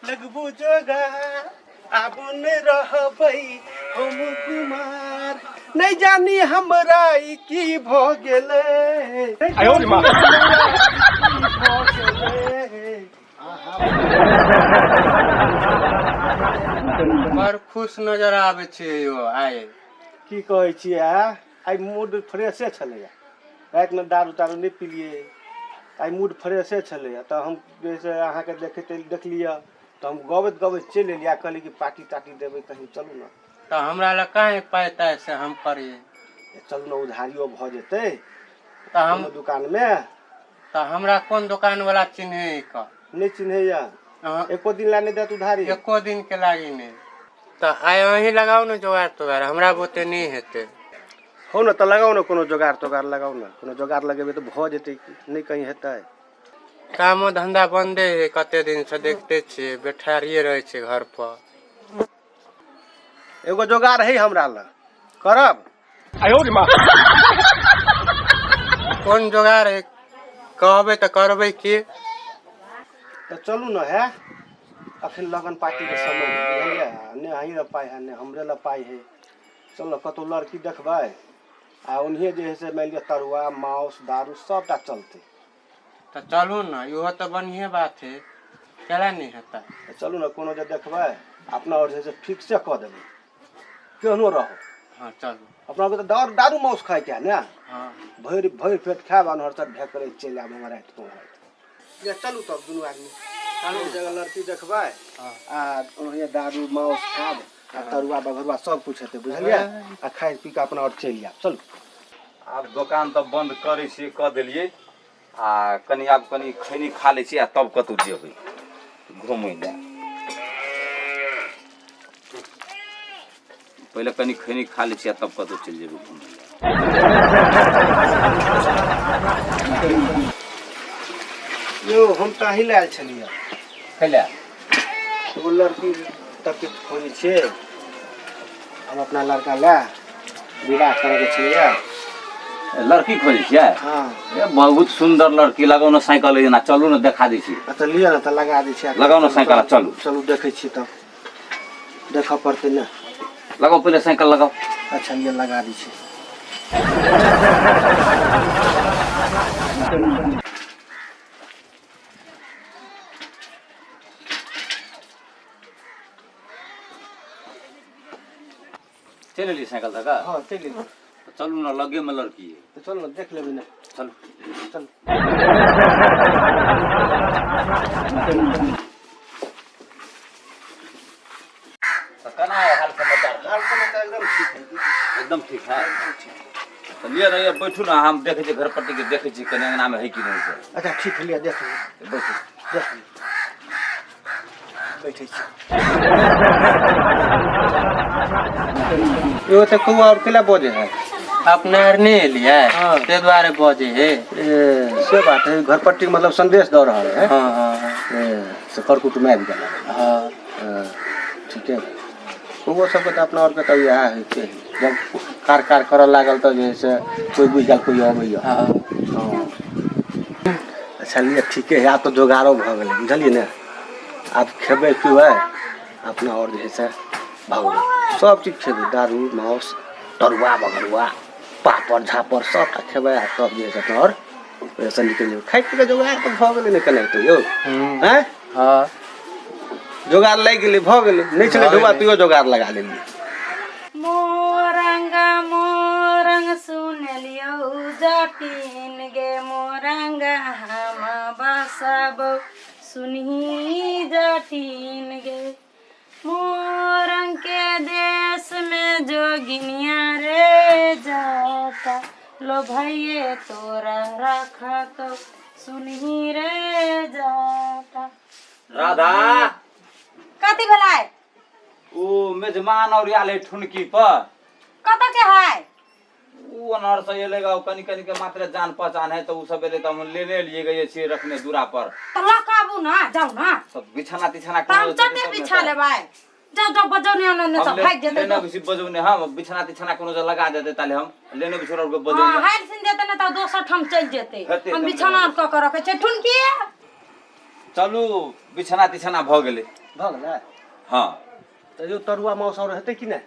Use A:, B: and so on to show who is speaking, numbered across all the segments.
A: लगबू जोगार, आब ने रहबै हम कुमार। नहि जानी हमरा ई की भऽ गेलै, नहि जानी हमरा ई की भऽ गेलै।
B: बड़ खुश नजर आबै छियै यौ आइ।
A: की कहै छियै, आ आइ मूड फ्रेशे छलैए। रातिमे दारू तारू नहि पिलियै, आइ मूड फ्रेशे छलैए। तऽ हम जे से अहाँके देखैत देखलियै तऽ हम गबैत गबैत चलि एलियै आ कहलियै कि पार्टी तार्टी देबै कहीं, चलू ने।
B: तऽ हमरा लग कहाँ पाइ ताइ से हम करियै?
A: चलू ने, उधारियो भऽ जेतै
B: तऽ हम
A: कोनो दुकानमे।
B: तऽ हमरा कोन दोकान वाला चिन्है कऽ?
A: नहि चिन्हैया?
B: अहाँ
A: एको दिन ला नहि देत उधारी?
B: एको दिन के लागी नहि। तऽ आइ अहीं लगाउ ने जोगाड़ तोगाड़, हमरा बुते नहि हेतै।
A: हो ने, तऽ लगाउ ने कोनो जोगाड़ तोगाड़, लगाउ ने कोनो जोगाड़, लगेबै तऽ भऽ जेतै की, नहि कहीं हेतै।
B: कामो धंधा बन्दे है कते दिन से, देखते छियै, बैठारिये रहै छै घर पर।
A: एगो जोगाड़ है हमरा लग, करब?
B: कोन जोगाड़ है, कहबै तऽ करबै की।
A: तऽ चलू ने है, अखन लगन पार्टीके समय है, बुझलियै? ने अहीं लग पाइ है, ने हमरे लग पाइ है। चल ने, कतहु लड़की देखबै आ ओन्हिए जे है से मानि लिअ तरुआ माउस दारू सबटा चलतै।
B: तऽ चलू ने, इहो तऽ बढ़िए बात है, केला नहि हेतै?
A: तऽ चलू ने, कोनो जे देखबै अपना आओर जे है से फिक्से कऽ देबै, केहनो रहो।
B: हँ, चलू।
A: अपना आरके तऽ दारू दारू माउस खाइके है ने।
B: हँ।
A: भरि भरि पेट खायब, अनहर सब ढेकरै चलि आयब हमरा राति को। या चलू तब दुनू आदमी एक जगह लड़की देखबै आ ओहिए दारू माउस खायब आ तरुआ बघरुआ सब कुछ हेतै, बुझलियै? आ खाइ पी कऽ अपना आओर चलि आयब, चलू।
C: आब दोकान तऽ बन्द करै छियै, कऽ देलियै, आ कनि आब कनि खैनी खा लै छी आ तब कतहु जेबै घुमै लए। पहिले कनि खैनी खा लै छी आ तब कतहु चलि जेबै घुमै लए।
A: यौ, हम तऽ अहीं लए आयल छलियै।
C: खैला?
A: एगो लड़की तक खोजै छियै हम अपना लड़का लए, विवाह करैके छलैए।
C: लड़की खोजै छियै?
A: हँ।
C: ए, बहुत सुन्दर लड़की। लगाउ ने साइकिल जेना, चलू ने, देखा दै छी।
A: तऽ लिअ ने, तऽ लगा दै छियै।
C: लगाउ ने साइकिल, चलू।
A: चलू, देखै छी तब, देखऽ पड़तै ने।
C: लगाउ, पहिले साइकिल लगाउ।
A: अच्छा, लिअ, लगा दै छी।
C: चलि एलियै साइकिल धऽ कऽ?
A: हँ, चलि एलियै।
C: तऽ चलू ने, लगेमे लड़की है।
A: तऽ चलू ने, देख लेबै ने।
C: चलू।
A: चलू।
C: तऽ केना है हाल समाचार?
A: हाल समाचार एकदम ठीक है।
C: एकदम ठीक है। तऽ लिअ ने, बैठू ने, हम देखै छियै घर पट्टीके, देखै छियै कनि अङ्गनामे है कि नहि से।
A: अच्छा, ठीक है, लिअ, देख लिअ।
C: बैठू।
A: देख लिअ, बैठै छी। यो तऽ कौआ आओर केला बजै है?
B: अपना आर नहि एलियै।
A: हाँ।
B: ताहि दुआरे बजै हे।
A: ए, से बात है, घर पट्टी मतलब संदेश दऽ रहल है।
B: हँ हँ हँ।
A: ए, से कर कुटुम आबि गेल।
B: हँ।
A: हँ, ठीके। कौओ सबके तऽ अपना आरके तऽ इएह होइते है, जब कार कार करऽ लागल तऽ जे है से कोइ बुझि गेल कोइ अबैया।
B: हँ।
A: हँ। अच्छा, लिअ, ठीके है, आब तऽ जोगाड़ो भऽ गेलै, बुझलियै ने? आब खेबै पीबै अपना आओर जे है से भऽ गेलै, सब चीज खेबै, दारू माउस तरुआ बघरुआ पापड़ झापड़ सबटा खेबै आ तब जे है से अपना आओर ओहिसँ निकलि जेबै। खाइ पीके जोगाड़ तऽ भऽ गेलै ने केनाहितो यौ? आँय?
B: हँ।
A: जोगाड़ लागि गेलै, भऽ गेलै, नहि छलै
B: भऽ
A: ढुआ
B: गेलै।
A: तैयो जोगाड़ लगा लेलियै।
D: मोरंग मोरंग सुनलियौ जटिन गे, मोरंग हम बसबौ सुनही जटिन गे। मोरंग के देश में जोगिनिया रे जाता लो भैये तोरा रखतौ सुनही रे जाता।
C: राधा।
D: कथी भेलै?
C: ओ मेजमान और आयल है ठुनकी पर।
D: कतऽ के है?
C: उ अनहर से एलै गा, कनि कनि के मात्र जान पहचान है, तऽ उ सब एलै तऽ हम लेने एलियै गए छियै रखने दूरा पर।
D: तऽ लऽ कऽ आबू ने, जाउ ने।
C: सब बिछाना तिछाना
D: तऽ हम चटे बिछा लेबै। जाउ जाउ, बजौ ने, ने
C: हम
D: सब भागि जेतै।
C: लेने अबै छी, बजौ ने, हम बिछाना तिछाना कोनो जे लगा देतै ताले हम लेने बिछोड़ा के बजौ
D: हँ
C: ने।
D: हारि सिन जेतै ने तऽ दोसर ठाम चलि जेतै।
C: हेतै,
D: हम
C: तब
D: बिछौना
C: लेबै।
D: कऽ कऽ रखै छियै ठुनकी।
C: चलू, बिछाना तिछाना भऽ गेलै।
A: भऽ गेलै।
C: हँ।
A: तऽ यौ तरुआ मासु आओर हेतै कि नहि?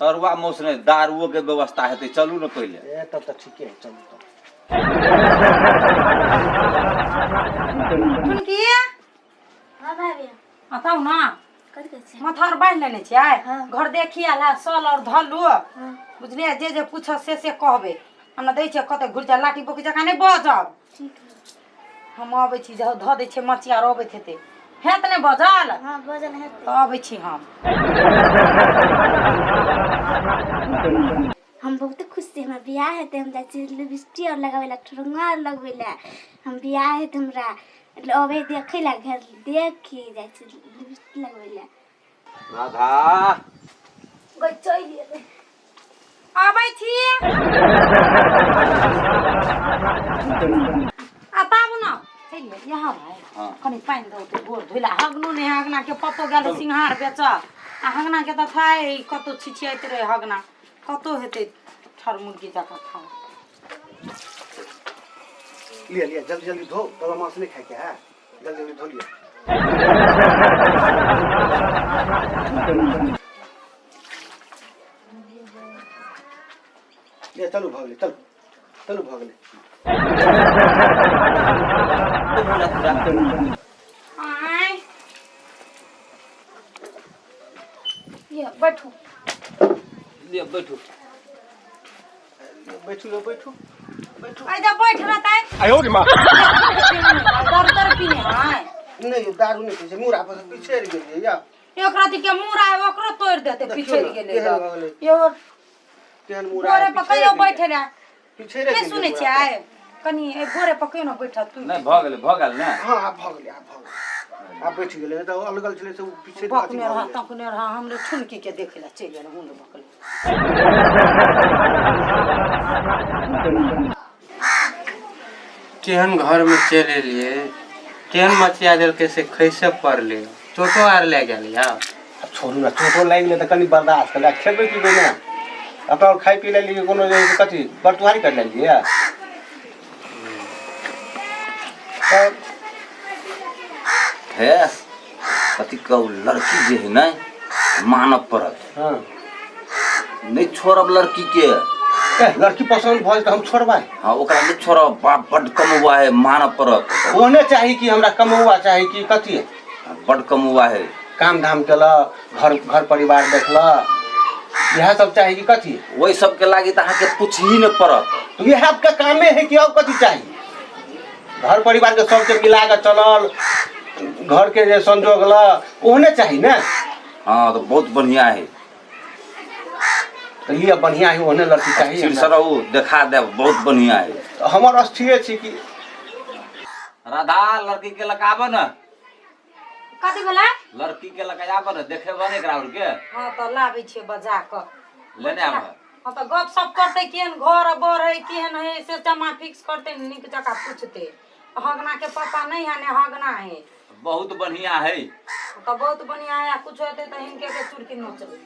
C: तरुआ मासु नहि, दारुओ के व्यवस्था हेतै। चलू ने पहिले।
A: ए तब तऽ ठीके है, चलू तब।
D: ठुनकी।
E: हाँ भाभी।
D: बताउ ने।
E: कथी कहै छै?
D: माथा आर बान्हि लेने छियै?
E: हाँ।
D: घर देखी आयल है, सल और धलू।
E: हाँ।
D: बुझलियै, जे जे पूछत से से कहबै। हम ने दै छियै कतऽ घुरि जाय, लाठी बोकी जकाँ नहि बजब।
E: ठीक है।
D: हम अबै छी, धऽ धऽ दै छियै मचिया आर, अबैत हेतै। हेत नहि बजल?
E: हाँ, बजल हेतै।
D: तऽ अबै छी हम।
E: हम बहुत खुश छी, हमरा बियाह हेतै। हम जाइ छी लिपस्टिक आर लगाबै लए, ठुरंगा आर लगबै लए। हम बियाह हेतै, हमरा अबै देखै लए, घर देख के जाइ छी लिपस्टिक लगबै लए।
C: राधा।
E: गै, चलि एलै।
D: अबै छी। आ ताबू ने चलि यहाँ भाइ।
C: हाँ।
D: कनि पानि दौ तऽ गोर धोइला। हगनो नहि, हगना के पप्पो गेल सिंघार बेचऽ आ हगना के तऽ थाइ कतौ छिछियाइत रहै। हगना कतौ हेतै ठर मुर्गी जकाँ खाउ।
A: लिअ लिअ, जल्दी जल्दी धो। तरुआ मासु नहि खाइके है, जल्दी जल्दी धो लिअ। लिअ, चलू, भऽ गेलै। चलू चलू, भऽ गेलै।
D: आँय ये, बैठू।
C: लिअ, बैठू।
A: बैठू यौ, बैठू बैठू।
D: आइ जा बैठ रहतै। दर दर पीने है।
A: नहि यौ, दारू नहि पी छै, मुड़ा पर पिछड़ि गेलियै यौ।
D: एक राति के मुड़ा है, ओकरो तोड़ि देतै।
A: देखियौ
D: पिछड़ि
A: ने,
D: गेलै।
A: केहन भऽ गेलै।
D: यौ।
A: केहन मुड़ा
D: गोरे पर कहियो बैठे रहे।
A: पिछड़ि
D: नहि
A: गेलियै
D: सुनै
A: मुड़ा पर।
D: छियै, कनि एहि गोरे पर कहियो ने बैठत तू।
C: नहि, भऽ गेलै, भऽ गेल ने।
A: हँ, आब भऽ गेलै, आब भऽ गेलै, आब बैठ गेलै। नहि तऽ अलगल छलै से ओ पीछे अथी
D: बकने
A: भऽ
D: रह
A: गेलै।
D: तकने रह। हमरे ठुनकी के देखे ला चलि गेल हुन बकले।
B: केहन घरमे चलि एलियै, केहन मचिया देलकै से खैसे पड़लै, चोटो आर लागि गेल यौ।
A: आब छोड़ू ने, चोटो लागि गेलै तऽ कनि बर्दाश्त कर। खेबै पीबै ने अपना आओर खाइ पी लेलियै। कोनो जे है से कथी बटुआरी कर लेलियै तब।
C: हे, कथी कहू, लड़की जे है ने, मानऽ पड़त।
A: हँ।
C: नहि छोड़ब लड़की के।
A: ए, लड़की पसन्द भऽ जेतै, हम छोड़बै?
C: हाँ, ओकरा नहि छोड़ब। बाप बड्ड कमौआ है, मानऽ पड़त।
A: ओहने चाही कि हमरा कमौआ चाही कि कथी?
C: बड्ड कमौआ है।
A: काम धाम केलक, घर घर परिवार देखलक, इएह सब चाही कि कथी?
C: ओहि सबके लागी तऽ अहाँके पूछही नहि पड़त।
A: तो इएह आपके कामे है कि और कथी चाही? घर परिवार के सबके मिला के चलल, घर के जे संजोग ल, ओहने चाही ने।
C: हाँ, तऽ बहुत बढ़िया है।
A: तऽ लिअ, बढ़िया है, ओहने लड़की चाही
C: फिर
A: हमरा।
C: से रहू, देखा देब, बहुत बढ़िया है।
A: तऽ हमर स्थिरे छी कि।
C: राधा, लड़की के लकाबऽ ने।
D: कथी भेलै?
C: लड़की के लकाबऽ ने, देखेबऽ ने एकरा आरके।
D: हँ, तऽ लाबै छियै बजा कऽ।
C: लेने आबऽ।
D: हँ, तऽ गप सप करतै, केहन घर बर है, केहन है, से जमा फिक्स करतै ने, नीक जकाँ पूछतै। हगना के पापा नहि है ने, हगना है।
C: बहुत बढ़िया है।
D: तऽ बहुत बढ़िया है। कुछ हेतै तऽ हिनके के चुरकी नोचबै।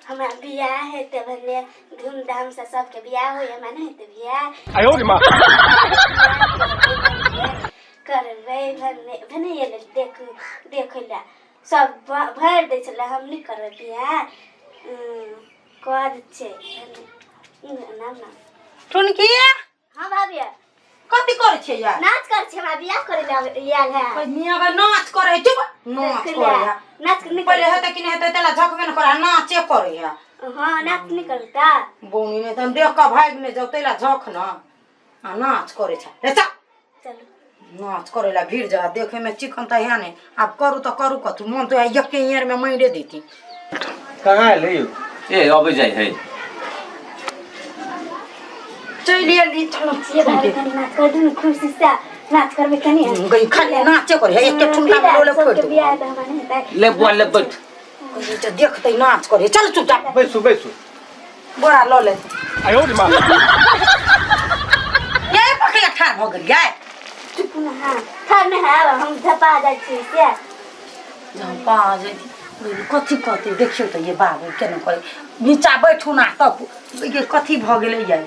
E: हमरा बियाह हेतै भने धूमधामसँ, सबके बियाह होइए, हमरा नहि हेतै बियाह? करबै भने भने एलै देखू, देखै लए सब भरि दै छलै। हम नहि करबै बियाह? कऽ दै छै भने ना।
D: ठुनकी।
E: हाँ भाभी।
D: कथी करै छियै यार?
E: नाच करै छी, हमरा बियाह करै लए आयल है।
D: मियाँ गै, नाच करै, चुप, नाच करै है।
E: नाच नहि?
D: पहिले हेतै कि नहि हेतै, तेला झकबे ने करै है, नाचे करै है।
E: हाँ, नाच नहि करबै तऽ
D: बौनी नहि तऽ देख कऽ भागि नहि जाउ, तेला झक न आ नाच करै छै रे, चल।
E: चलू।
D: नाच करै ला भीड़ जा, देखे में चिकन तऽ है नहि। आब करू तऽ करू कथू, मन तऽ एके ईयर में मारि देती।
A: कहाँ एलै यौ?
C: ए, अबै जाइ है।
D: चलि एली, चलो।
E: ये भाभी, कनि नाच कर दू ने, खुशी से नाच करबै कनि।
D: गई, खाली नाचे करे है, एके ठुनका में लोले फोड़ि
E: सबके
D: देबो।
E: बियाह तऽ हमरा नहि हेतै?
C: ले बुआ, ले बैठ।
D: गई, तऽ देखतै नाच करे, चल चुपचाप।
A: बैसू बैसू।
D: बोरा लऽ ले। ये पकड़, ठाढ़ भऽ गेलियै।
E: चुप ने। हाँ, ठाढ़ नहि हैब हम, झपा जाइ छी से।
D: झपा जैती, कथी कहतै? देखियौ तऽ, ये बाबू केना करै। नीचा बैठू ना तब। ये कथी भऽ गेलै ये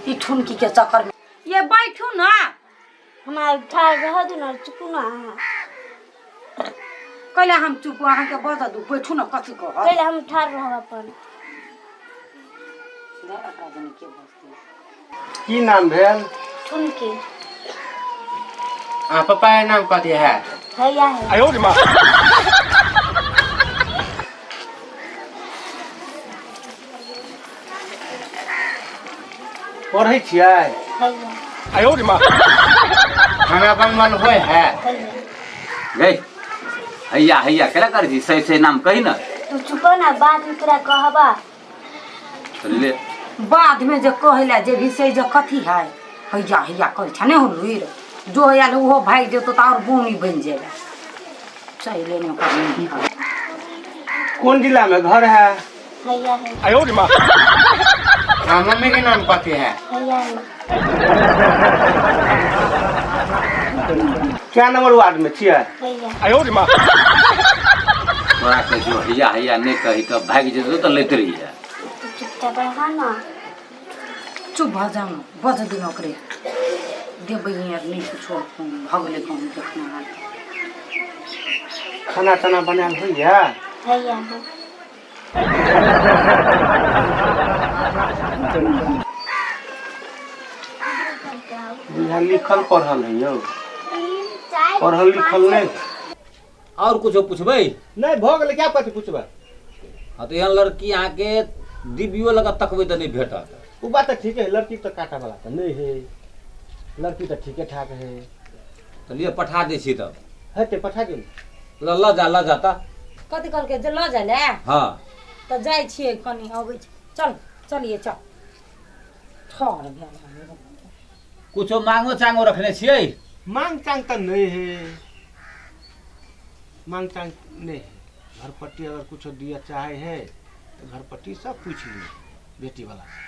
D: ई ठुनकी के चक्कर में? ये बैठू ना।
E: हमरा ठाढ़ रह दू ने, चुपू ने अहाँ।
D: कैला हम चुप अहाँके बजऽ दू बैठू ने कथी कहत
E: कैला हम ठाढ़ रहब अपन।
D: एकरा जने के बजतै।
A: की नाम भेल?
E: ठुनकी।
B: आ पप्पा के नाम कथी है?
E: हैया है।
A: पढ़ै छियै?
E: हैया।
B: खाना बनबल होय है?
E: हैया।
C: गई हैया हैया केना करै छी? सही सही नाम कही ने।
E: तू चुपो ना, बाद में तोरा कहबा।
C: तऽ ले।
D: बाद में जे कहै ला जे भी से जे कथी है हैया हैया करै छै ने हुलुर जो हैया ले ओहो भागि जेतौ तऽ आओर बोनी बनि जेबै चले ने ओकर नहीं है।
A: कोन जिला में घर है?
E: हैया है।
B: हाँ, मम्मी के नाम कथी है?
E: हैया है।
A: क्या नंबर वार्ड में छियै?
E: हैया।
C: तोरा कहै छियौ हैया हैया नहि कही तऽ भागि जेतौ तऽ लैत रहिहे।
E: तू चुपचाप रह ना।
D: चुप भऽ जाउ ने, बज दिन ओकरे देबै आर नहि कुछो भऽ गेलै कहूँ देखना हाल।
A: खाना ताना बनायल होइया?
E: हैया है।
A: बुझा लिखल पढ़ल है यौ?
E: चारि
A: पढ़ल लिखल नहि?
C: आओर कुछो पुछबै?
A: नहि, भऽ गेलै। क्या कथी पुछबै?
C: हँ, तऽ एहन लड़की अहाँके डिबियो लग तकबै तऽ नहि भेटत।
A: ओ बात तऽ ठीके है, लड़की तऽ काटा वाला तऽ नहि है, लड़की तऽ ठीके ठाक है।
C: तऽ लिअ, पठा दै छी तब।
A: हेतै, पठा दियौ ने।
C: ल लऽ जा, लऽ जा तऽ।
D: कथी कहलकै जे लऽ जाइ लए?
C: हँ।
D: तऽ जाइ छियै, कनि अबै छी। चल चलिए, चल ठहर भेल हम।
C: कुछो मांगो चांगो रखने छियै?
A: मांग चांग तऽ नहि है, मांग चांग नहि है। घरपट्टी अगर कुछो दिअ चाहे है तऽ घरपट्टी सब पूछि लियौ बेटी वाला से।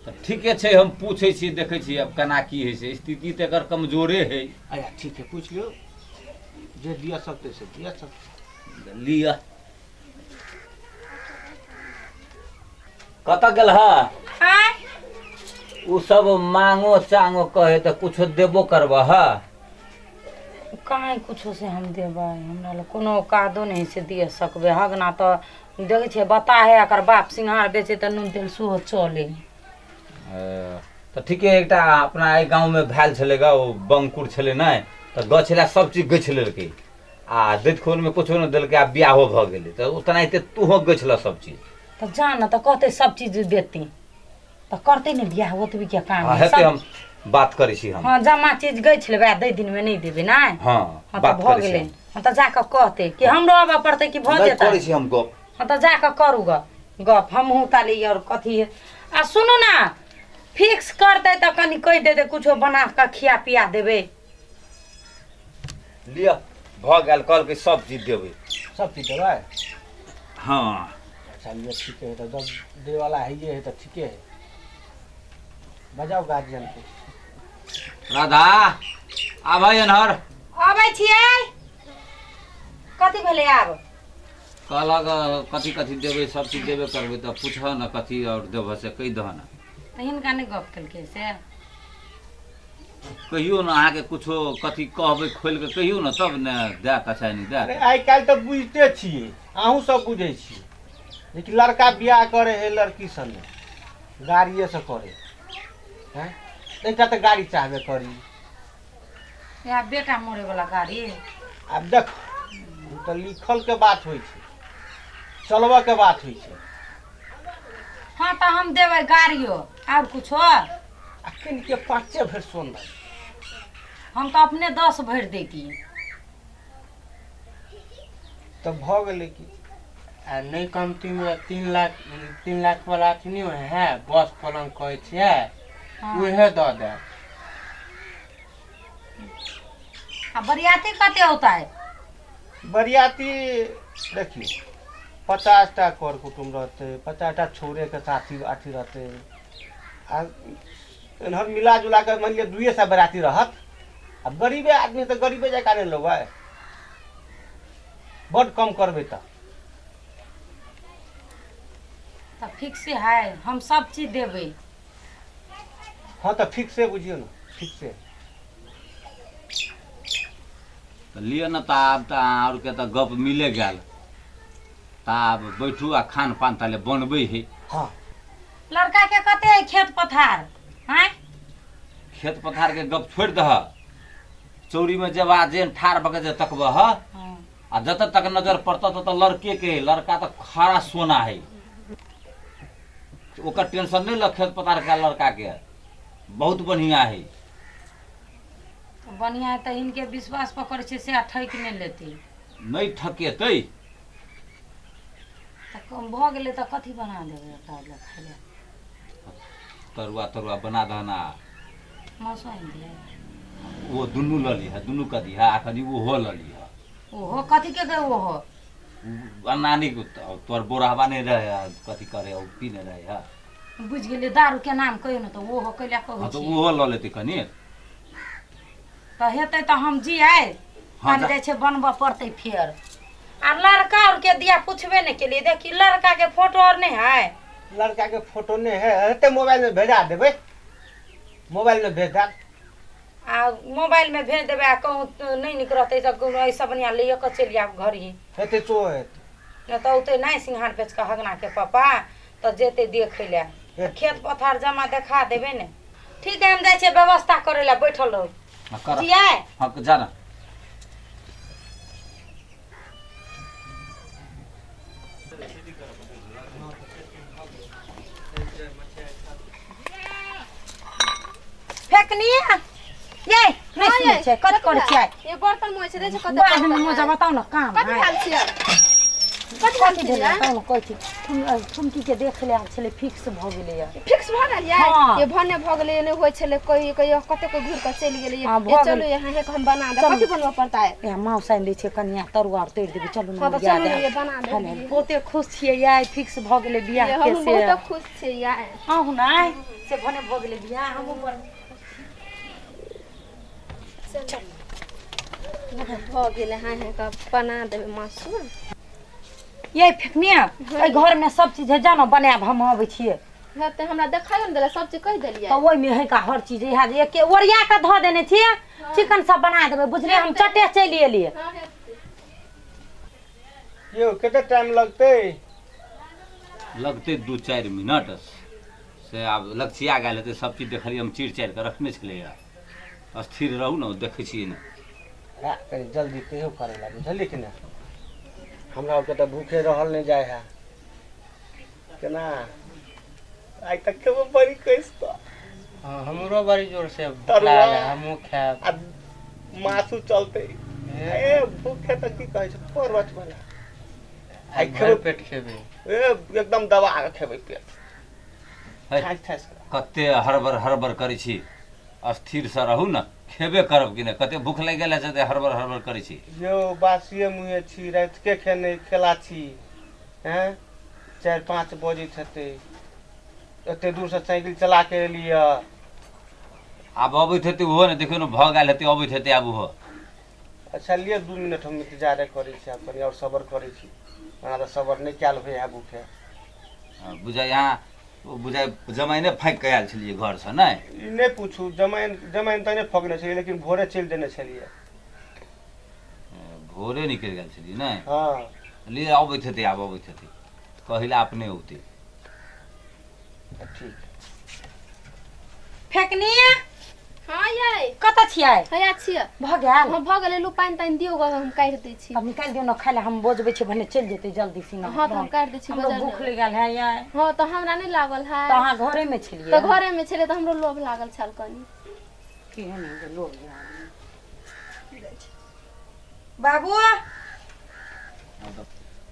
C: तऽ ठीके छै, हम पूछै छियै, देखै छियै आब केना की होइ छै। स्थिति तऽ एकर कमजोरे है।
A: अच्छा ठीक है, पूछि लियौ, जे दिअ सकतै से दिअ सकतै।
C: लिअ, कतऽ गेल ह?
D: आँय?
C: ओ सब मांगो चांगो कहे तऽ कुछो देबो करबह?
D: काहें कुछो से हम देबै? हमरा लग कोनो औकादो नहि से दिअ सकबै। हगना तऽ देखै छियै बता है, एकर बाप सिंघार बेचै तऽ नून तेल सेहो चलै।
C: तऽ ठीके, एकटा अपना एहि गाँवमे भेल छलै ग, ओ बंकुर छलै ने, तऽ गछ लए सब चीज गछि लेलकै आ दैत खूनमे कुछो नहि देलकै आ बियाहो भऽ गेलै। तऽ ओतनाहिते तूहो गछि लऽ सब चीज।
D: तऽ जा ने तऽ कहतै सब चीज देतै तऽ करतै ने बियाह, ओतबी के काम
C: हँ
D: है।
C: हेतै।
D: सब
C: हम बात करै छी हम।
D: हँ, जमा चीज गछि लेबै आ दै दिनमे नहि देबै नहि?
C: हँ।
D: हँ, तऽ
C: बात
D: भऽ
C: करै छी
D: गेलै
C: हम।
D: हँ, तऽ जाकऽ कहतै कि हमरो आबऽ पड़तै कि भऽ
C: नहि
D: जेतै?
C: करै छी हम गप।
D: हँ, तऽ जाकऽ करू गऽ गप, हमहूँ ताली आओर कथी है। आ सुनू ने, फिक्स करतै तऽ कनि कहि देतै, कुछो बना कऽ खिया पिया देबै।
C: लिअ, भऽ गेल, कहलकै सब चीज देबै।
A: सब चीज देबै?
C: हँ।
A: अच्छा लिअ, ठीके है। तऽ जब दै वाला है है तऽ ठीके है, बजाउ गार्जियन के।
C: राधा, आबै एन्हर।
D: अबै छियै। कथी भेलै आब?
C: कहलक कथी कथी देबै, सब चीज देबे करबै, तऽ पूछह ने कथी आओर देबह से कहि दह ने।
D: तऽ हिनका नहि गप केलकै से?
C: कहियौ ने, अहाँके कुछो कथी कहबै खोलि कऽ कहियौ ने, तब ने दए कऽ चाहे नहि दए।
A: अरे आइ काल्हि तऽ बुझिते छियै, अहूँ सब बुझै छियै, लेकिन लड़का बियाह करे है लड़की से नहि, गाड़िए से करे हैं। एकटा तऽ गाड़ी चाहबे करी।
D: इएह बेटा मरे वाला गाड़ी।
A: आब देख, ओ तऽ लिखल के बात होइ छै, चलबऽ के बात होइ छै।
D: हँ, तऽ हम देबै गाड़ियो आओर कुछो?
A: आ के पाँचे भरि सोन दऽ।
D: हम तऽ अपने 10 भरि दैती।
A: तऽ भऽ गेलै की।
B: आ नहि कमतीमे 3 लाख, 3 लाख वाला अथी नहि होइ है, बस पलङ्ग कहै छियै।
D: हँ।
B: उहे दऽ देब।
D: आ बरियाती कते औतै?
A: बरियाती देखियौ, 50 टा कर कुटुम्ब रहतै, 50 टा छौड़ेके साथी अथी रहतै आ एन्हर मिला जुला कऽ मानि लिअ 200 बरियाती रहत। आ गरीबे आदमी तऽ गरीबे जकाँ नहि लेबै, बड्ड कम करबै तऽ।
D: तऽ फिक्स है, हम सब चीज देबै।
A: हँ, तऽ फिक्से बुझियौ ने, फिक्से।
C: तऽ लिअ ने तऽ आब तऽ अहाँ आरके तऽ गप मिले गेल तऽ आब बैठू आ खान पान ताले बनबै है।
A: हँ।
D: लड़का के कते है खेत पथार? आँय,
C: खेत पथार के गप छोड़ि दह, चौरी में जब आ जेन ठाढ़ भऽ के जे तकबह आ जतऽ तक नजर पड़तऽ ततऽ लड़के के, लड़का तऽ खरा सोना है, ओकर टेंशन नहीं ल। खेत पथार के लड़का के बहुत बढ़िया है।
D: बढ़िया है तऽ हिनके विश्वास पर करै छियै से आ ठकि नहि लेतै?
C: नहीं ठकेतै।
D: तऽ कम भऽ गेलै तऽ कथी बना देबै ओकरा लए खाय लए?
C: तरुआ तरुआ बना दहना।
D: मौसो आनि दियै?
C: वो दुनू लऽ लिह, दुनू कऽ दिह आ कनि ओहो लऽ लिह।
D: ओहो कथी के के ओहो?
C: नानी तोर बोराहबा नहीं रहे कथी करे, ओ पीने रहे है।
D: बुझि गेलियै, दारू के नाम कहियौ ने तऽ ओहो कैला कहै
C: हाँ तऽ
D: छियै।
C: ओहो लऽ लेतै कनि।
D: तऽ हेतै तऽ हम जियै।
C: हाँ,
D: तहन
C: जा।
D: जाइ छै बनबऽ पड़तै फेर। आ लड़का और के दिया पुछबे नहि केलियै, देखी लड़का के फोटो और नहि है?
A: लड़का के फोटो नहीं है, हेतै मोबाइल में भेजा देबै, मोबाइल में भेज देब।
D: आ मोबाइल में भेज देबै आ कहूँ नहि नीक रहतै तऽ कोनो एहिसँ बढ़िआँ लैए कऽ चलि आयब घर ही।
A: हेतै तो हेतै।
D: नहि तऽ औतै नहि सिंघार बेच कऽ हगना के पापा तऽ जेतै देखै लए।
A: हेतै।
D: खेत पथार जमा देखा देबै ने। ठीक है, हम जाइ छियै व्यवस्था करै लए, बैठल रहू।
C: हाँ, कर।
D: जियै।
C: हाँ, जा ना।
D: फेकनी ये नहि सुनै छै, कथी करै छियै?
F: ये बर्तन मोइ छै, देखै छै कते
D: बादमे
F: बर्तन
D: मोजा
F: है।
D: बताउ ने काम
F: कथी
D: है।
F: भेल छियै? कथी भेल
D: कथी भेलै?
F: छियै?
D: बताउ ने, कहै छी ठुमकी के देख ले आयल छलै, फिक्स भऽ गेलैया।
F: फिक्स भऽ गेल यै?
D: हाँ।
F: ये भने भऽ गेलै, नहि होइ छलै, कहियो कहियो कते कोइ घुरि कऽ चलि गेलै।
D: हाँ,
F: ये
D: भऽ
F: चलू
D: गेल।
F: यहाँ हे हम बना देब।
D: चलू।
F: कथी बनबऽ पड़ता है?
D: यहाँ माउस आनि दै छै कनिया, तरुआ आर तोड़ि देबै, चलू ने।
F: हाँ, तऽ
D: ओरिया
F: चलू ने,
D: देब।
F: ये बना
D: खाय
F: देब।
D: लेल। बहुते खुश छियै यै, फिक्स भऽ गेलै बियाह
F: ये
D: के
F: हमहूँ
D: से।
F: बहुत खुश छियै यै।
D: अहूँ नहि से भने भऽ गेलै बियाह, हमहूँ बड़
F: भऽ गेलै, हाँ हाँ कऽ बना देबै मासु।
D: ये फेकनिया, एहि घर में सब चीज है, जानो बनायब, हम अबै छियै।
F: हेतै, हमरा देखाइयो ने देला, सब चीज कहि देलियै।
D: तऽ ओहिमे है का हर चीज है, जे एके ओरिया कऽ धऽ देने छियै, चिकन सब बना देबै, बुझलियै? हम चटे चलि एलियै।
F: हाँ, हेतै।
A: यौ, कते टाइम लगतै?
C: लगतै 2-4 मिनट से आब लक्षिया गेल हेतै सब चीज। देखलियै हम, चीर चारि कऽ रखने छलैया। स्थिर रहू ने, देखै छियै ने।
A: रा, कनि जल्दी कहियो करै ला, बुझलियै कि नहि? हमरा आरके तऽ भूखे रहल नहि जाइ है। केना आइ तक खेबो बड़ी कसि कऽ।
B: हाँ, हमरो बड़ी जोर से भूख
A: तरुआ।
B: लागल है, हमहूँ खायब।
A: आ मासु चलतै। ए भूखे तऽ की कहै छै पर्वत वाला
B: आइ
A: आइ
B: भरि
A: खेबै।
B: पेट खेबै।
A: ए एकदम दबा कऽ खेबै पेट
C: है,
A: ठासि ठासि कऽ।
C: कते हड़बड़ हड़बड़ करै छी, स्थिरसँ रहू ने, खेबे करब कि नहि? कते भूख लागि गेल है से हड़बड़ हड़बड़ करै छी।
B: यौ, बासिए मुँहे छी, रातिके खेने खेला छी हैं, 4-5 बजैत हेतै, एते दूरसँ साइकिल चला के एलियै।
C: आब अबैत हेतै ओहो ने, देखियौ ने, भऽ गेल हेतै, अबैत हेतै आब ओहो।
B: अच्छा लिअ, 2 मिनट हम इन्तजारे करै छी, आब कनि आओर सबर करै छी, ओना तऽ सबर नहि कयल होइ है भूखे।
C: हँ, बुझाइ यहाँ बुझाइ जमाइने फाँकि कऽ आयल छलियै घरसँ नहि?
B: ई नहि पूछू, जमाइन जमाइन तऽ नहि फँकने छलियै, लेकिन भोरे चलि देने छलियै।
C: भोरे निकलि गेल छलियै नहि?
B: हँ।
C: लिअ, अबैत हेतै, आब अबैत हेतै, कहिला अपने औतै।
B: ठीक।
D: फेकनी।
F: हाँ यै।
D: कतऽ छियै?
F: हैया छियै।
D: भऽ गेल?
F: हाँ, भऽ गेलै। लू, पानि तानि दियौ गऽ, हम काटि दै छी।
D: तब निकालि दियौ ने खाय लए, हम बजबै छियै, भने चलि जेतै जल्दी सिना।
F: हाँ, तऽ हम काटि दै छी।
D: हमरो
F: बजर
D: भूख लागि गेल है यै।
F: हाँ, तऽ हमरा नहि लागल है?
D: तऽ अहाँ घरेमे छलियै?
F: तऽ घरेमे छलै तऽ हमरो लोभ लागल छल कनि।
D: केहन है जे लोभ लागल। बाबू,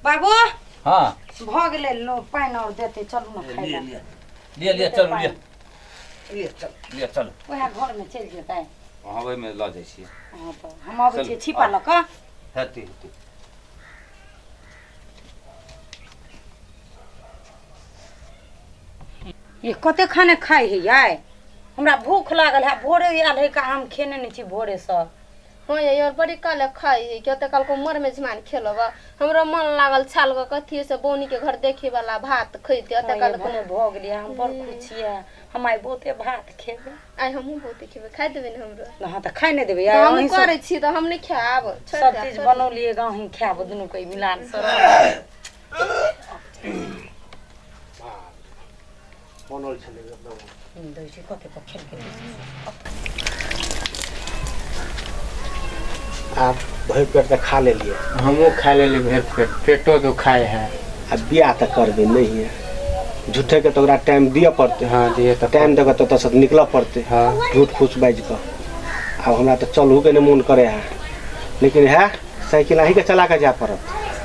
D: बाबू।
C: हँ।
D: भऽ गेलै, लो पानि आओर देतै, चलू ने खाय
C: लिअ।
D: लए।
C: लिअ लिअ लिअ, चलू, लिअ।
A: लिए चल।
C: लिअ, चलू।
D: उएह घरमे चलि जेतै।
C: अहाँ ओहिमे लऽ जाइ छियै।
D: हँ, तऽ हम अबै
C: चलू,
D: छियै छिपा
C: आउ।
D: लऽ कऽ।
C: हेतै, हेतै।
D: ये कते खाना खाइ है यै? हमरा भूख लागल है, भोरे आयल है का, हम खेने नहि छी भोरेसँ।
F: हाँ ये और बड़ी काल खाई है कि ओते काल को मर में झमान खेलब। हमरो मन लागल छाल के कथी से बौनी के घर देखे वाला भात खैते ओते काल को
D: भने भऽ गेलियै, हम बड़ खुश छियै। हम आइ बहुते भात खेबै।
F: आइ हमहूँ बहुते खेबै, खाइ देबै ने हमरो?
D: हाँ तऽ खाइ नहि देबै।
F: तऽ
D: आइ
F: हमहूँ
D: अहीं सब
F: करै छी तऽ हम नहि खायब, छोड़ि
D: सब
F: देब,
D: चीज
F: छोड़ि देब।
D: बनौलियै गाँव ही खायब दुनू के मिलान से।
A: बनल छलै एकदम।
D: दै छै कते पर खेलकै।
A: आब भरि पेट तऽ खा लेलियै।
B: हमहूँ खा लेली भरि पेट, पेटो दुखाय है।
A: आ बियाह तऽ करबै नहिये, झूठेके तऽ ओकरा टाइम दिअ पड़तै।
B: हाँ दिए तऽ
A: टाइम दऽ कऽ तऽ ओतऽसँ निकलऽ पड़तै।
B: हाँ।
A: झूठ फूस बाजि कऽ आब हमरा तऽ चलहुके नहि मोन करै है, लेकिन है साइकिल अहीँके चला कऽ जाय पड़त।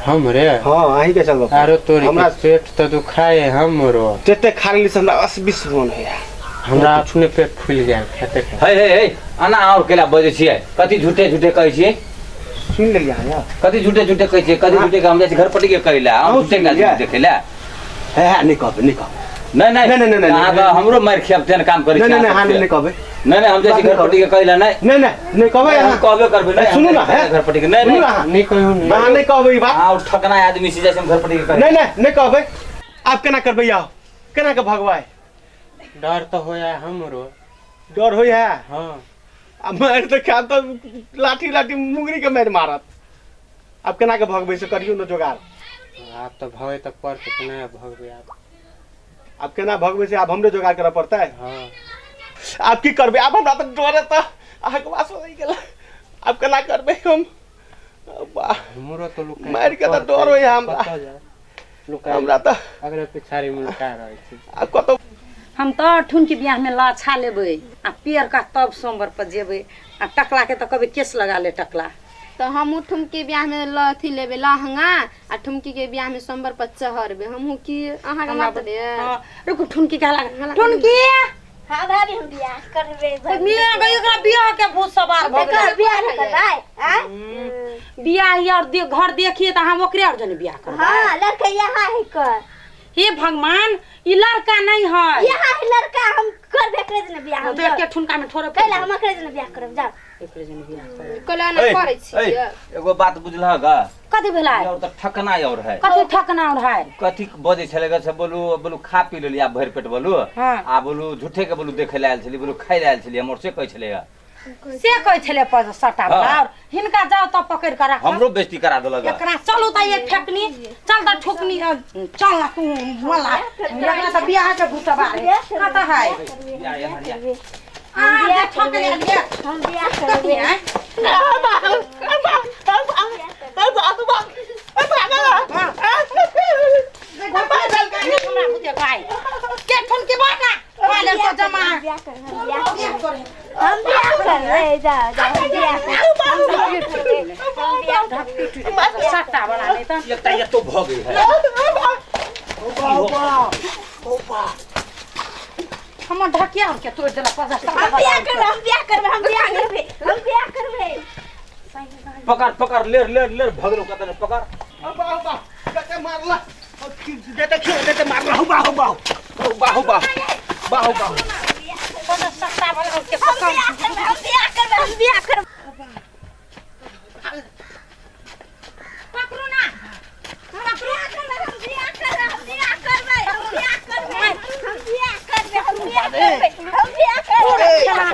B: हमरे?
A: हाँ अहीँके चलबऽ पड़त।
B: आरो तोरी
A: हमरा
B: पेट तऽ दुखाय है हमरो।
A: जते खा लेली से हमरा असबिस मोन होइए।
B: हमरा अपने पेट फूलि गेल खेते खेते।
C: हे हे हे, अना आओर केला बजै छियै? कथी झूठे झूठे कहै छियै?
A: सुनि लेलियै अहाँ यौ?
C: कथी झूठे झूठे कहै छियै? कथी झूठे के हम जाइ छी घर पटी के कहै लए, हम
A: अहूँ
C: झूठे के
A: सुनलियै?
C: देखै लए।
A: हे हे, नहि कहबै, नहि कहबै।
C: नहि नहि
A: नहि, नहि, नहि,
C: अहाँ
A: नहि,
C: तऽ हमरो मारि खायब तेहन काम करै
A: नहि
C: छी
A: नहि नहि
C: अहाँ
A: अहाँ
C: सबसे।
A: नहि कहबै।
C: नहि नहि, हम जाइ छी घर पटी के कहै लए। नहि
A: नहि नहि नहि कहबै।
C: हम
A: अहाँ
C: कहबे करबै। नहि,
A: सुनू ना, हे।
C: घर पटी के नहि
A: सुनू
C: नहि
A: ना अहाँ।
B: नहि कहियौ ने।
A: अहाँ नहि कहबै ई बात।
C: अहाँ ठकना आदमी छी, जाइ छी हम घर पटी के कहै।
A: नहि नहि नहि कहबै। आब केना करबै आउ, केना के भगबै?
B: डर तऽ होया हमरो।
A: डर होइ है?
B: हाँ।
A: आ मारि तऽ खायब तऽ लाठी लाठी मुंगरी के मारि मारत। आब केना के भगबै से करियौ ने जोगाड़।
B: आब तऽ भगै तऽ पड़तै, केना भगबै आब?
A: आब केना भगबै से आब हमरे जोगाड़ करऽ पड़तै।
B: हाँ।
A: आब की करबै? आब हमरा तऽ डरे तऽ अहाँके वास लागि गेल। आब केना करबै हम? वाह,
B: हमरो तऽ लुकाय
A: मारि के तऽ डर होइए हमरा।
B: कतऽ जाय लुकाय?
A: हमरा तऽ
B: अगले पिछाड़ी मे लुका रहै छी।
A: आब कतौ
D: हम तऽ ठुनकी बियाहमे लच्छा लेबै आ पियरका तब सोमवार पर जेबै आ टकला के तऽ कहबै केस लगा ले टकला।
F: तऽ हमहूँ ठुमकी बियाहमे अथी लेबै लहंगा आ ठुमकी के बियाहमे सोमवार पर चढ़बै हमहूँ। की अहाँके मत ले।
D: हाँ, रुकू, ठुनकी के लगा ठुनकी।
E: हाँ भाभी, हम बियाह करबै।
D: मियाँ गई, एकरा बियाह के भूत सवार भऽ गेलै।
E: एकर बियाह नहि करबै आँय?
D: बियाह और दे घर देखिए तऽ हम ओकरे और जने बियाह करबै।
E: हाँ लड़का यहाँ है कर।
D: हे भगवान, ई लड़का नहीं है।
E: यहाँ है लड़का, हम करबै एकरे जने बियाह। हम
D: तो एके ठुनका में ठोरे
E: कैला हम एकरे जने बियाह करब, जाओ।
D: एकरे जने बियाह करबै।
F: कहले एना करै छियै।
C: एगो बात बुझलह गा?
D: कथी भेलै?
C: और तऽ ठकना और है।
D: कथी ठकना और है?
C: कथी बजै छलै ग से? बोलू बोलू, खा पी लेली आब भरि पेट बोलू।
D: हाँ।
C: आ बोलू झूठे के बोलू देखै लए आयल छली, बोलू खाइ लए आयल छली हमर, से कहै छलै ग।
D: से कहै छलै पर सटा वाला।
C: हाँ।
D: और हिनका जाओ तऽ पकड़ के राख।
C: हमरो बेइज्जती करा देलक ग।
D: एकरा चलू तऽ ये फेकनी चल तऽ ठुकनी चल ना तू मला एकरा तऽ बियाह के भूतबा है कतऽ है?
C: या, या, या।
D: आ जे ठकले लिए।
E: हम बियाह
D: कथी
E: करबै।
D: है? हमरा बुझे गाय के ठुनकी बाटा पाले तो जमा।
E: हम बियाह करबै, हम बियाह करबै, हम बियाह करबै, जाओ जाओ, हम बियाह करबै, हम बियाह करबै।
D: सट्टा वाला नहीं तऽ
C: एकटा एतो भऽ गेल है।
D: हमर ढकिया के तोड़ देलक पर सट्टा
E: हम
D: वाला।
E: बियाह करबै, हम बियाह करबै, हम बियाह करबै, हम बियाह करबै।
C: पकड़ पकड़, लेर लेर लेर, भगलो कतऽ ने, पकड़।
A: कते मारला जते खियो जते मारला, हौ बा हौ बा हौ बा हौ बा बा हौ बा।
D: पर सट्टा वाला के
E: हम
D: पकड़।
E: बियाह करबै, हम बियाह करबै, हम बियाह करबै।
D: पकड़ू ना।
E: हम बियाह करबै, हम बियाह करबै, हम बियाह करबै, हम बियाह करबै, हम बियाह करबै, हम बियाह करबै, हम बियाह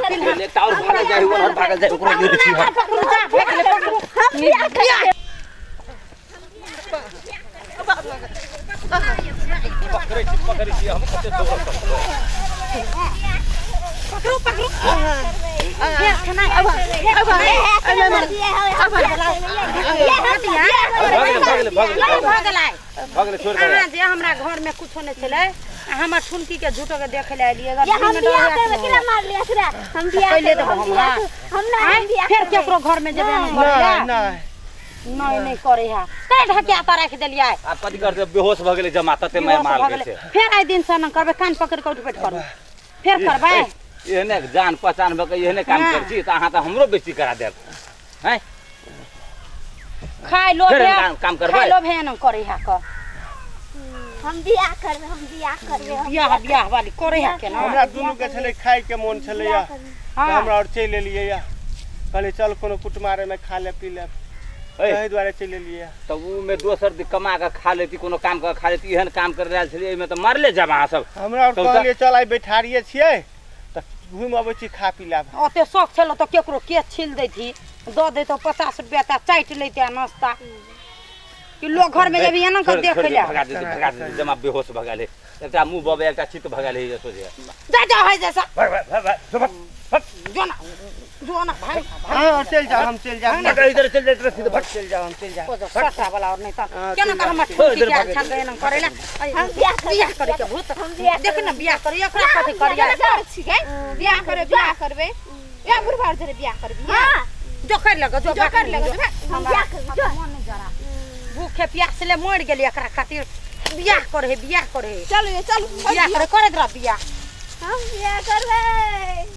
E: करबै।
C: एकटा और भागल जाइ, ओकर भागल जाइ, ओकरो लेर छी हम।
D: पकड़ू जा फेंक ले, पकड़ू।
E: हम बियाह करबै।
C: पकड़ै छी, पकड़ै छी हम, कते दौड़ल।
D: पकड़ू पकड़ू, फेर खेनाइ फेर खेनाइ।
C: भगले भगले भगले।
D: भऽ गेलै।
C: भगले, छोड़ दे।
D: अहाँ जे हमरा घर में कुछो नहीं छलै आ हमर ठुनकी के झूठो के देखे ले एलियै।
E: ये हम बियाह करबै, केना मारलियै एकरा? हम बियाह
D: पहिले
E: करबै,
D: देबो
E: हम
D: हम,
E: बियाह
D: हाँ।
E: करबै, हम नहि, हम बियाह
D: फेर
E: करबै।
D: केकरो घर में जेबै हम करे
B: नहि
D: लए?
B: नहि
D: नहीं नहीं करे है कै ढकिया तऽ राखि देलियै।
C: आब कथी करतै? बेहोश भऽ गेलै जमा तते मारि
D: बेहोश
C: मारल
D: भऽ गेलै।
C: छै।
D: फेर आइ दिन से न करबै, कान पकड़ के उठ बैठ करू, फेर करबै?
C: एहने जान पहचान भऽ के एहने काम
D: हाँ।
C: करै छी तऽ अहाँ तऽ हमरो बेइज्जती करा देब हैं।
D: खाइ लो
C: फेर हम काम करबै?
D: खाइ लो भेन करे है क।
E: हम बियाह करबै, हम बियाह करबै, हम
D: बियाह बियाह वाली करे है के ना।
B: हमरा दुनू के छलै खाय के मोन छलैया, तऽ
D: हाँ।
B: हमरा आओर चलि एलियै या। कहलियै चल कोनो कुटमारे में खा ले पी ले, ताहि दुआरे चलि एलियै।
C: तऽ उ में दोसर दिन कमा कऽ खा लेती, कोनो काम कऽ खा लेती, एहन काम कर रहल छलियै, एहिमे तऽ मारले जाब अहाँ सब।
B: हमरा आओर
C: तब तऽ-
B: कहलियै चल आइ बैठारिये छियै तऽ घुमि अबै छी, खा पी लेब।
D: ओते शौक छलो तऽ केकरो के छील दैथी, दऽ दैतो 50 रुपया तऽ चाटि लैते नाश्ता। कि लोग घर में जेबी एना कऽ देखै लए।
C: भगा देती, भगा देती, जमा बेहोश भगा ले, एकटा मुँह बबे एकटा चित्त भगा ले, सोझे
D: जा जा है जैसा
C: भाग भाग भाग भाग भाग।
D: जो ना जो ना भाग।
B: हाँ चलि जाउ, हम चलि जाउ।
C: भाग इधर चल जा, इधर सीधे भाग।
B: चलि जाउ, हम चलि जाउ।
D: ओ जो सटा वाला और नहीं तऽ
B: हाँ,
D: केना
B: चलि
D: कऽ हमर
C: जाउ।
D: ठुनकी
C: इधर
D: के
C: भाग,
D: अच्छा गए ना करे ला।
E: हम बियाह करबै।
D: बियाह करे के भूत
E: हम बियाह
D: देख ना, बियाह करे एकरा कथी करिया।
F: करै छी गै? बियाह करे, बियाह करबै, या बुढ़बा जरे बियाह करबी?
E: हाँ।
D: जो कर लगा, जो
F: जो कर लगा, जो
E: हम बियाह करबै, जो।
D: मन नहीं जरा भूखे प्यास ले मर गेली, एकरा खातिर बियाह करे, बियाह करे।
F: चलू ये चलू,
D: बियाह करे, करैत रह बियाह।
E: हम बियाह करबै।